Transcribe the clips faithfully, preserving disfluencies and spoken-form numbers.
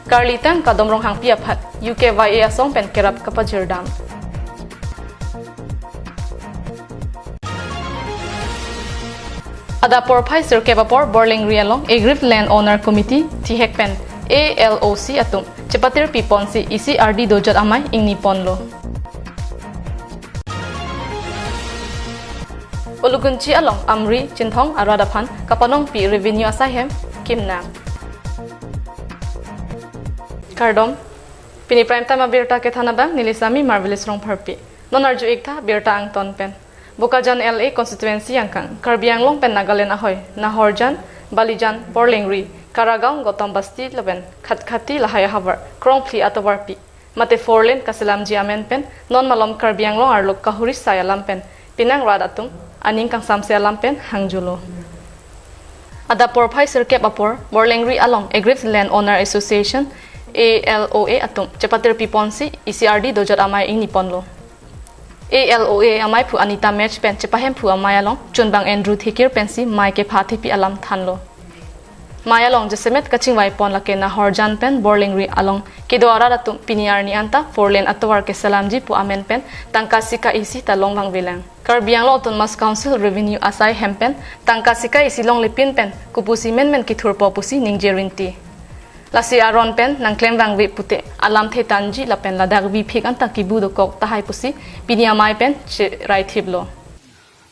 Karlitang Kadom Ronghangpi aphan U K Y A asong pen kerap kapajirdam. Adap porphai sirkep apor Borlengri along Aggrieved Land Owner Committee, thihek pen A L O C atum chepatir piponsi isi ardi dojot amei ingniponlo. Ulugunchi along Amri Chinthong arat aphan kapanongpi revenue asai hem kimnang. Kardom, pini prime time abirta kethan abang neli Sami Marvelous Rongpharpi. Non arju-ik tha birta angton pen. Bokajan L A constituency angkang Karbi Anglong pen Nagaland ahoi Nahorjan, Balijan, Borlengri, Karagaon, Gautam Basti lapen Khatkhati lahai ahavar krongphli atovarpi mate four lane kaselamji amen pen non malom Karbi Anglong arlo kahuri sai alam pen penang rat atum aning kangsamse alam pen hangjolo. Adap porphai sirkep apor Borlengri along Aggrieved Land Owner Association, A L O A atum chepatir piponsi isi ardi dojot amei ingniponlo. A L O A ameiphu Anita Mech pen chepahemphu amei along chunbang Andrew Thikir pensi mei kepha thepi alam thanlo. Mei along jasemet kachingvaipon lake Nahorjan pen Borlengri along kedo arat atum pini arni anta four lane atovar keselamji pu amen pen tangka sika isi ta longvangvelang. Karbi Anglong Autonomous Council revenue asai hem pen tangka sika isi longlepin pen kopusi menmen kethurpo pusi ningje rinti. Lasi aron pen nangklemvangve pute alamthe tanji lapen ladak viphik anta kebu dokok tahai pusi pini amei pen cheraithiplo.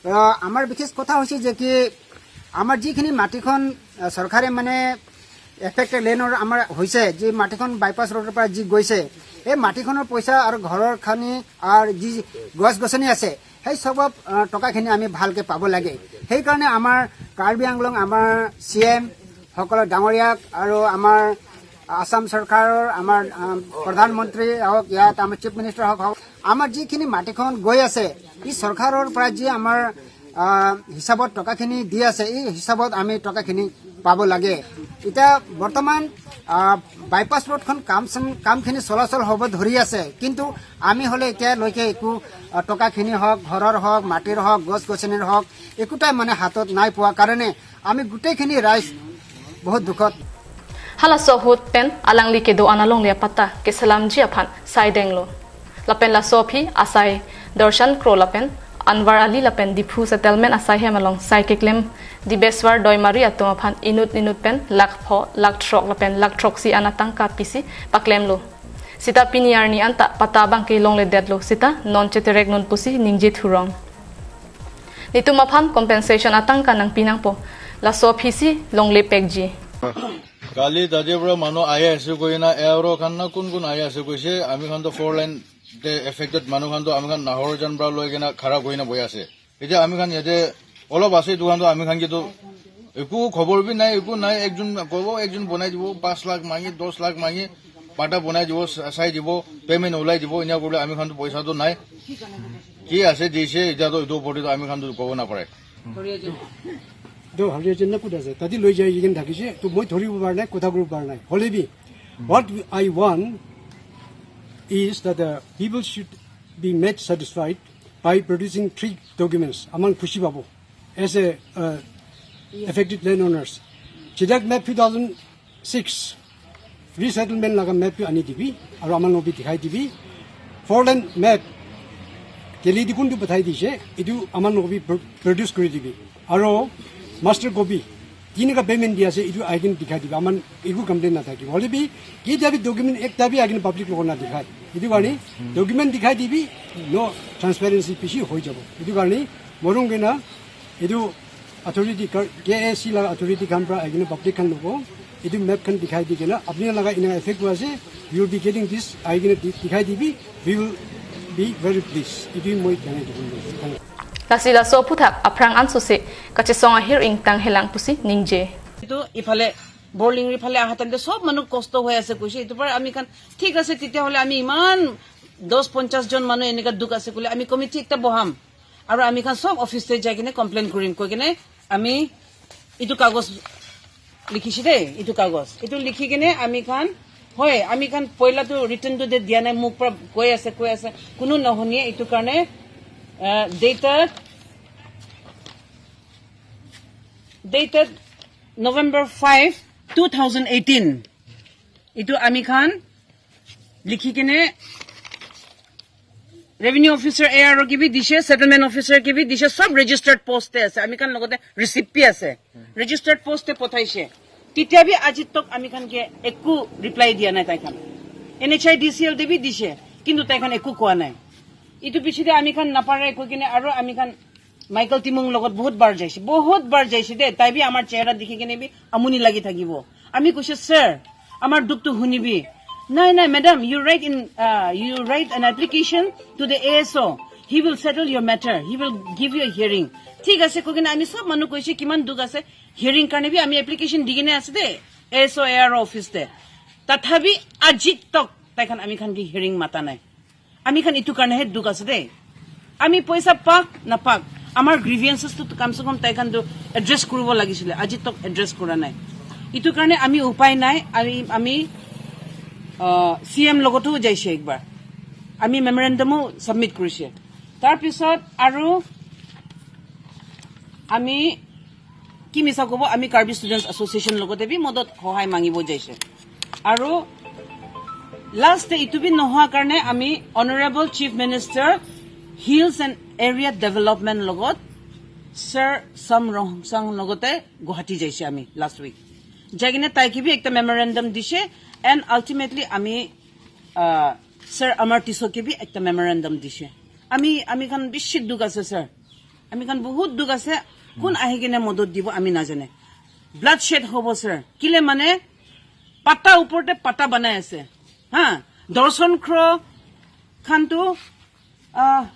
আহ, আমাৰ বিশেষ কথা হৈছে যে কি, আমাৰ যিখিনি মাটিখন, আহ, চৰকাৰে মানে এফেক্টেড লেণ্ডৰ আমাৰ হৈছে, যি মাটিখন বাইপাছ ৰোডৰ পৰা যি গৈছে, এই মাটিখনৰ পইচা আৰু ঘৰৰ খানি আৰু যি গছ গছনি আছে, সেই চব, আহ, টকাখিনি আমি ভালকে পাব লাগে। সেইকাৰণে আমাৰ কাৰ্বি আংলং, আমাৰ চি এম সকলৰ ডাঙৰীয়াক আৰু আমাৰ আছাম চৰকাৰৰ আমাৰ, আহ, প্ৰধানমন্ত্ৰী হওক, ইয়াত আমাৰ চিফ মিনিষ্টাৰ হওক, হওক, আমাৰ যিখিনি মাটিখন গৈ আছে, ই চৰকাৰৰ পৰা যি আমাৰ, আহ, হিচাপত টকাখিনি দি আছে, এই হিচাপত আমি টকাখিনি পাব লাগে। এতিয়া বৰ্তমান, আহ, বাইপাছ ৰোডখন কাম চাম, কামখিনি চলাচল হ'ব ধৰি আছে, কিন্তু আমি হ'লে এতিয়ালৈকে একো, আহ, টকাখিনি হওক, ঘৰৰ হওক, মাটিৰ হওক, গছ গছনিৰ হওক, একোটাই মানে হাতত নাই পোৱা কাৰণে আমি গোটেইখিনি ৰাইজ বহুত দুখত। Halaso ahut pen alangli kedo-an alongle apatta keselamji aphan saidenglo. Lapen laso aphi asai Darshan Kro lapen Anwar Ali lapen Diphu settlement asai hem along sai keklem Dibeswar Doimari atum aphan inut inut pen lakh pho, lakh throk lapen lakh throksi an atangka pisi paklemlo. Sita pini arni anta patta abangke longledetlo sita non cheterek non pusi ningje thurong. Netum aphan compensation atangka nangpinangpo, laso aphisi longlepekji. কালি তাতে পৰা মানুহ আহি আছে কৈ না, এওঁৰ খান না কোন কোন আহি আছে কৈছে, আমি খানতো ফ'ৰ লাইন তে এফেক্টেড মানুহ খানতো আমি খান নাহৰ জান পৰা লৈ কিনে খাৰা কৰি না বহি আছে। এতিয়া আমি খান ইয়াতে অলপ আছে, এইটো খানতো আমি খান কিন্তু একো খবৰ বি নাই, একো নাই। একজন ক'ব, একজন বনাই দিব, পাঁচ লাখ মাঙি, দহ লাখ মাঙি, পাটা বনাই দিব, চা-, চাই দিব, পেমেণ্ট ওলাই দিব, এনেকুৱা কৰিলে আমি খানতো পইচাটো নাই। কি আছে দিছে, এতিয়াতো এইটো ওপৰতেতো আমি খানতো ক'ব নাপাৰে। এইটো হাউৰিয়া যেন ক'ত আছে, তাতে লৈ যাই যেন থাকিছে, তো মই ধৰিব পৰা নাই, কথা ক'ব পৰা নাই। হ'লে B, what I want is that the people should be made satisfied by producing three documents among Khushi Babu as a, uh, affected landowners. Chidak map two thousand six resettlement laga map pi ani dibi, aru aman lobi dikhai dibi. Four lane map keli di kuntu pathai dise, itu aman lobi pro-, produce kuri dibi. Aru master copy, tini ka payment dia ase, itu aikin dikhai dibi. Aman iku complain na thaki. Hoile bi, ki dia bi document ekta bi aikin public logo na dikhai. Itu karni, document dikhai dibi, no transparency pisi hoi jabo. Itu karni, morung kena, এইটো অথৰিটি কে এ চি লগা অথৰিটি খান পৰা আহি কিনে পাব্লিক খান ল'ব, এইটো মেপ খান দেখাই দি কিনে আপুনি লগা এনেকুৱা এফেক্ট হৈ আছে, you will be getting this, আহি কিনে দি- দেখাই দিবি, we will be very pleased। এইটোৱে মই জনাই দিব বিচাৰিছোঁ। Lasi laso aphuthak aphrang ansose kachesong ahir ingtang helang pusi ningje. এইটো ইফালে বৰলিংৰি ফালে আহাতেন্তে সব মানুহ কষ্ট হৈ আছে কৈছে। এইটো পৰা আমি খান ঠিক আছে, তেতিয়াহ'লে আমি ইমান দহ পঞ্চাশ জন মানুহ এনেকুৱা দুখ আছে ক'লে আমি কমিটি একটা বহাম। আৰু আমি খান সব অফিচতে যাই কিনে কমপ্লেইন কৰিম, কৈ কিনে আমি এইটো কাগজ লিখিছে দেই, এইটো কাগজ, এইটো লিখি কিনে আমি খান, হয়, আমি খান পইলাটো ৰিটাৰ্ণটো দে দিয়া নাই, মোক পৰা কৈ আছে, কৈ আছে, কোনো নুশুনিয়ে। এইটো কাৰণে, ah, dated, dated November five, two thousand eighteen. Etu ami khan likhi kene revenue officer, A R O ke bi dishe, settlement officer ke bi dishe, sob registered post te ase, ami khan logote receipt bi ase, registered post te pothaishe. Titya bi aji tok ami khan ke ekku reply diya nai tai khan. N H I D C L te bi dishe, kintu tai khan ekku kowa nai. Etu pichete ami khan napare koi kene aro ami khan Michael Timung logot bahut bar jaise, bahut bar jaise de, tai bi amar chehra dikhi kene bi amuni lagi thakibo. Ami koise, "Sir, amar dukh to hunibi." "Nai, nai, madam, you write in, uh, you write an application to the A S O. He will settle your matter. He will give you a hearing." Thik ase koi kene ami sob manu koise kiman dukh ase, hearing karne bi ami application di kene ase de, A S O A R O office te. Tathabi aji tok tai khan ami khan ke hearing mata nai. Ami khan etu karne he dukh ase de. Ami poisa pak napak, amar grievances to kam se kam tai khan to address kuribo lagisile, aji tok address kora nai. Etu karne ami upai nai, ami, ami, uh, C M logoto jaise ekbar. Ami memorandum o submit korise. Tar pisot aro ami ki misa kobo, ami Karbi Students Association logote bi modot hohai mangibo jaise. Aro last te etu bi nohoa karne ami Honorable Chief Minister Hills and Area Development logot Sir Sam Rongphar logote Guwahati jaise ami last week. Jai kene tai ke bi ekta memorandum dishe and ultimately ami, uh, Sir Amar Tisso ke bi ekta memorandum dishe. Ami, ami khan bishi dukh ase, sir. Ami khan bahut dukh ase. Kun ahi kene modot dibo ami najane. Bloodshed hobo, sir. Kile mane pata upor te pata banai ase. Ha? Dorson Kro khan to, ah,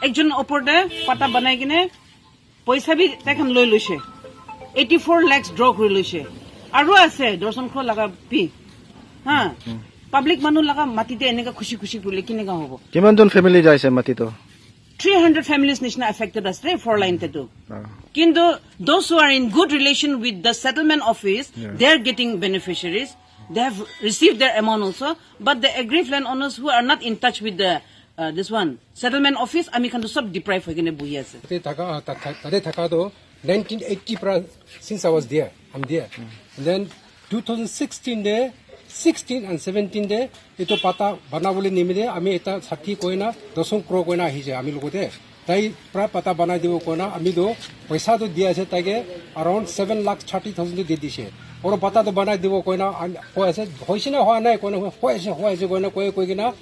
ekjon upor te pata banai kene poisa bi tai khan loi loise. Eighty-four lakhs draw kori loise. Aro ase Dorson Kro laga pi. Ha? Public manu laga mati te eneka khushi khushi korile keneka hobo? Kiman jon family jaise mati to? Three hundred families nishina affected ase four line te to. Ah. Kintu those who are in good relation with the settlement office, yeah, they are getting beneficiaries. They have received their amount also, but the aggrieved landowners who are not in touch with the, uh, this one, settlement office, ami khan to sob deprive hoi kene bohi ase. Tate thaka, ta-, ta-, tate thaka to nineteen eighty pra, since I was there, I'm there. And then two thousand sixteen te, sixteen and seventeen te, etu pata banabole nimite, ami ekta sakhi koina, Dorson Kro koina ahise, ami logote. Tai pra pata banai dibo koina, ami to poisa to diya ase, taike around seven lakh thirty thousand to di dise. Oro pata to banai dibo koina, am-, koi ase, hoise na hoa nai koina, hoi ase, hoi ase koina, koi, koi kena,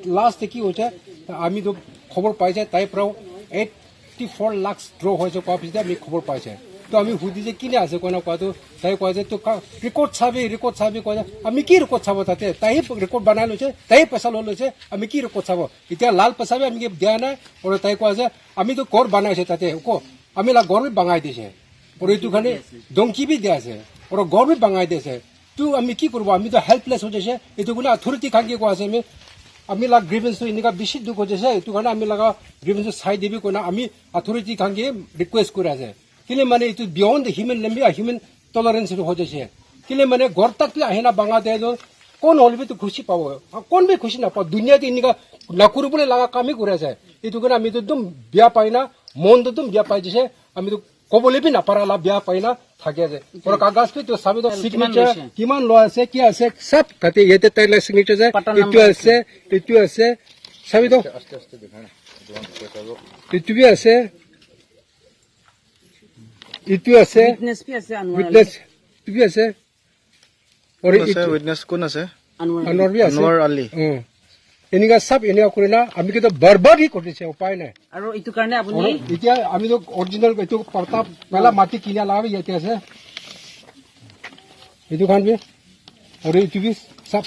last te ki hoise, ami to khobor paise, tai pra eighty-four lakhs draw hoise koa pichete ami khobor paise. To ami hudi je kine ase koina koa to, tai koa je to ka, record sabi, record sabi koa je, ami ki record sabo tate, tai record banai loise, tai poisa lo loise, ami ki record sabo. Etiya lal poisa bi ami ke diya nai, oro tai koa je, ami to ghor banaise tate, ko, ami la ghor bi bangai dise. Oro etu karne dongki bi diya ase, oro ghor bi bangai dise. To ami ki koribo, ami to helpless hoi jaise, etu karne authority khan ke koa ase ami, ami la grievance to eneka bishi dukh hoi jaise, etu karne ami laga grievance to sai dibi koina ami authority khan ke request kori ase. Kile mane etu beyond the human limit, a human tolerance ho jaise. Kile mane ghor tak tu ahina banga de to, kon hole bhi to khushi pabo. A, kon bhi khushi na pabo. Dunia te eneka na kori bole laga kam hi kori ase. Etu karne ami to ekdom beya pai na, mon to ekdom beya pai jaise. Ami to kobole bhi na para la beya pai na thake ase. Oro kagas bhi to sabi to, kiman signature loise? Kiman lo ase, ki ase, sab tate yate tai la signature ase. Pata etu number ase, etu ase. Sabi to. Etu bhi ase. Etu ase. Witness bhi ase, Anwar Ali. Witness. Etu bhi ase. Ore kon ase, etu witness kon ase? Anwar Ali. Anwar bhi ase. Anwar Ali. Hmm. Eneka sab eneka kori na, ami ke to barbar hi kori dise, upai nai. Aro etu karne apuni? Aro etiya ami to original etu pata pehla mati kina laga bhi yate ase. Etu khan bhi. Aro etu bhi sab.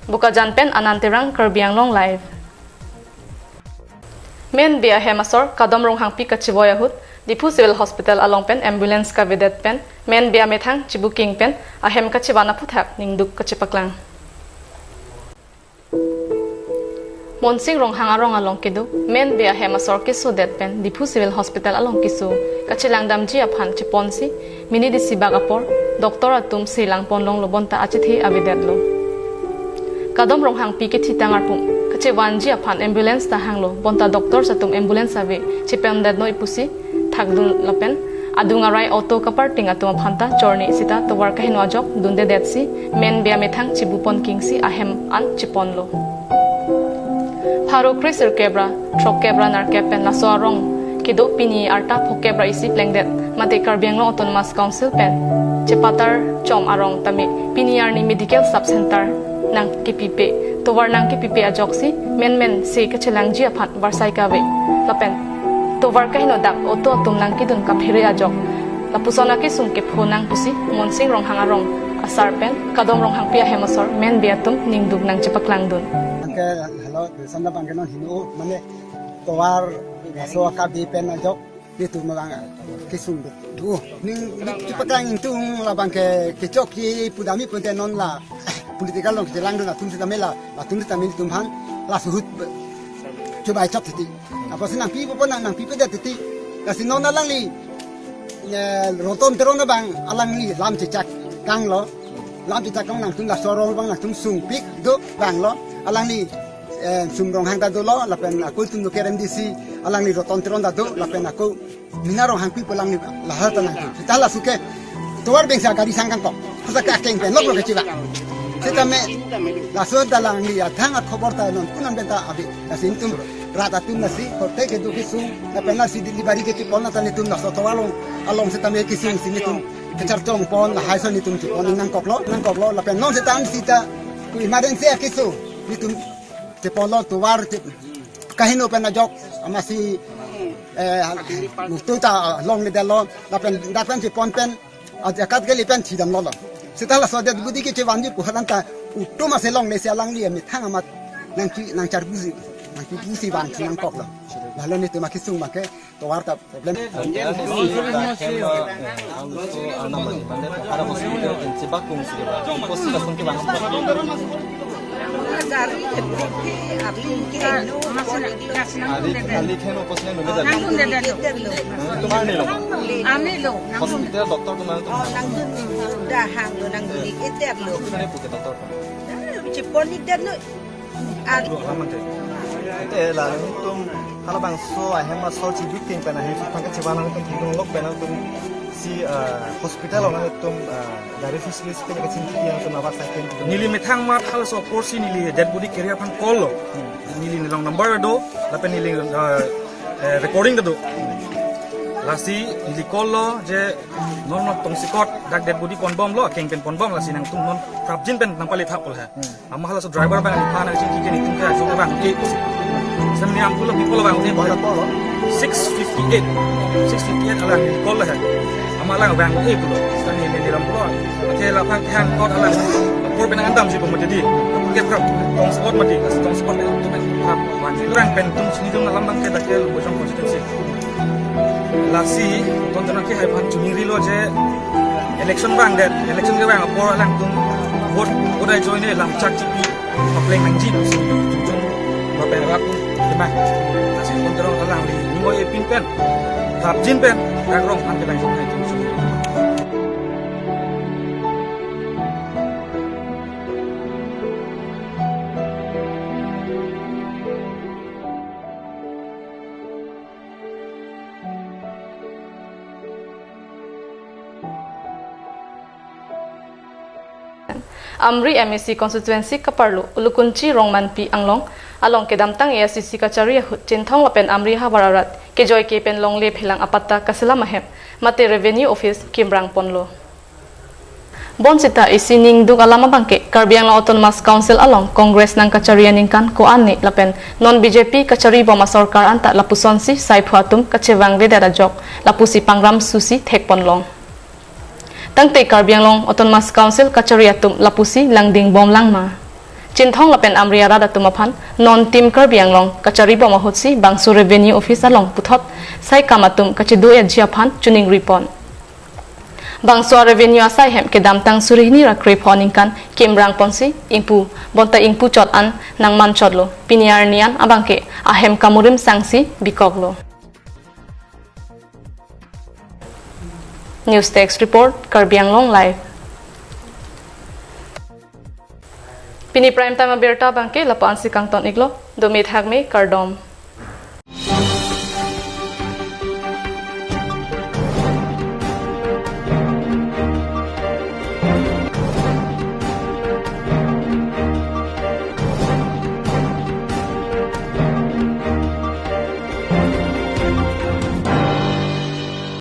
Bokajan pen Anand Terang, Karbi Anglong Live. Menbe ahem asor Kadom Ronghangpi kachevoi ahut Diphu Civil Hospital along pen ambulance kavedet pen menbe amethang chibuking pen ahem kachevan aphuthak ningduk kachepaklang. Monsing Ronghang arong along kedo menbe ahem asor kesodet pen Diphu Civil Hospital along keso kachelang damji aphan cheponsi minit isi bak apor doctor atum selang ponlonglo bonta achethe avedetlo. Kadom Ronghangpi kethe tangar pum kachevanji aphan ambulance ta hanglo bonta doctors atum ambulance ave chependetnoi pusi thakdun lapen Adung arai auto kaparting atum aphanta chorni sita tovar kaheno ajok dundedetsi men bia methang chibupon kingsi ahem an chiponlo. Pharo kre sirkep ra throkkep ra nerkep pen laso arong kedo pini arta phokep ra isi plengdet mate Karbi Anglong Autonomous Council pen chepatar chom arong tame pini arni medical sub center nangkepipe, tovar nangkepipe ajoksi menmen se kachelangji aphan varsai kave lapen tovar kaheno dak auto atum nangkedun kaphere ajok lapuson akesung kepho nang pusi Monsing Ronghang arong asar pen Kadom Ronghangpi ahem asor men bia atum ningduk nangchepaklangdun. Anke halo, sana bangke non hino, mane tovar laso akabe pen ajok, nitum abang kesung do. Duh, ning, ning chepaklang ingtung labangke kechokji pudami pun te non la political along kechelangdun atum sitame la, atum sitame nitum aphan la suhut be-, chubai chok titi. Apotsi nangpipo nang, nangpipedet titi. Lasi non alangli, eh, Roton Teron abang alangli lam chechak kanglo. Lam chechak kang nangtum laso arong abang nangtum sungpik do vanglo. Alangli, eh, Sum Ronghang ta dolo, lapen ako itum do ke R M D C, alangli Roton Teron ta do, lapen ako Mina Ronghangpi pu alangli lahai ta nang. Sita laso ke tovar bengsa gari sang kangkok. Hasa ke akeng pen lok lok kechila. Sitame laso ta alangli adhang akhobor ta non kunan benta abi. Lasi nitum rat atum lasi hotel kedo kesung, lapen lasi delivery kechepon ta nitum laso tovar along, along sitame kesungsi nitum kecharchongpon lahai ason nitum chepon nangkoklo, nangkoklo, lapen non sitame sita ku emergency akesung nitum cheponlo tovar che-, kaheno pen ajok, amatsi, eh, mutu ta longledetlo, lapen dak pen chepon pen, ajakat kali pen chidamlo lo. Sita laso det budi kechevanji pu halan ta utum ase longlesi alangli amethang amat nangchi, nangcharbusi, nangchibusi vansi nangkoklo. Lalo nitum akesung abangke tovar ta problem. Hospital doctor atum nangtum. Oh, nangdun dahang lo, nangdun ik eter lo. Chepon ik det lo. Ante la nangtum halabangso ahem asor chiduk ting pen ahem aphan kachevan nangtum thidung lok pen nangtum si, ah, hospital along nangtum, ah, gari facilities pen kachingki nangtum abat saiken. Neli methang mat halaso apor si neli dead body carrier aphan call lo. Neli nelong number do, lapen neli, ah, eh, recording do. Lasi neli call lo je non non tongsekot dak dead body ponbomlo, akeng pen ponbom, lasi nangtum non prapjin pen nangpale thap pul ha. Ama halaso driver abang neli phan nangchingki ke nitum ke ajok abang e. Sitame neli ampulo people abang e. Six fifty-eight. Six fifty-eight alang neli call ha. Ama alang abang e pulo. Sitame neli, neli ram pulo. Ake lapang kehang kot alang. Apor pen andamji pu mati di. Ke prap tongsekot mati. Tongsekot pen tu pen prap. Wanji orang pen tum sini tum alam abangke dak ke Lumbajong constituency. Lasi, tonton aki hai aphan chungrilo je election vangdet, election kevang apor alangtum vote, vote ai join e lam chak chipi, papleng nangji pusi chungjung, bapen rat tum, tema. Lasi tonton alangli, ningoi epin pen, prapjin pen, dak rong aphan kevang sung hai chungjung. Amri M A C constituency kaparlo Ulukunchi Rongmanpi Anglong along kedamtang A I C C kachari ahut Chinthong lapen Amri havar arat kejoike pen longle phelang apatta kaselam ahem mate revenue office kimrang ponlo. Bonsita isi ningduk alam abangke Karbi Anglong Autonomous Council along Congress nangkachari aningkan ko-an ni lapen non B J P kachari bom asorkar anta lapusonsi saiphu atum kachevangvedet ajok lapusi pangram susi thekponlong. Tangte Karbi Anglong Autonomous Council kachari atum lapusi langding bomlang ma. Chinthong lapen Amri arat atum aphan non Team Karbi Anglong kachari bom ahutsi bangso revenue office along puthot saikam atum kachedo-etji aphan chuningripon. Bangso revenue asai hem kedamtang suri hini ra krepho aningkan kimrang ponsi ingpu, bonta ingpu chot an nangman chotlo. Pini arni an abangke ahem kamurim sangsi bikoklo. News Desk Report, Karbi Anglong Live. Pini prime time abirta abangke lapu-ansi kangton iklo, dome thakme, kardom.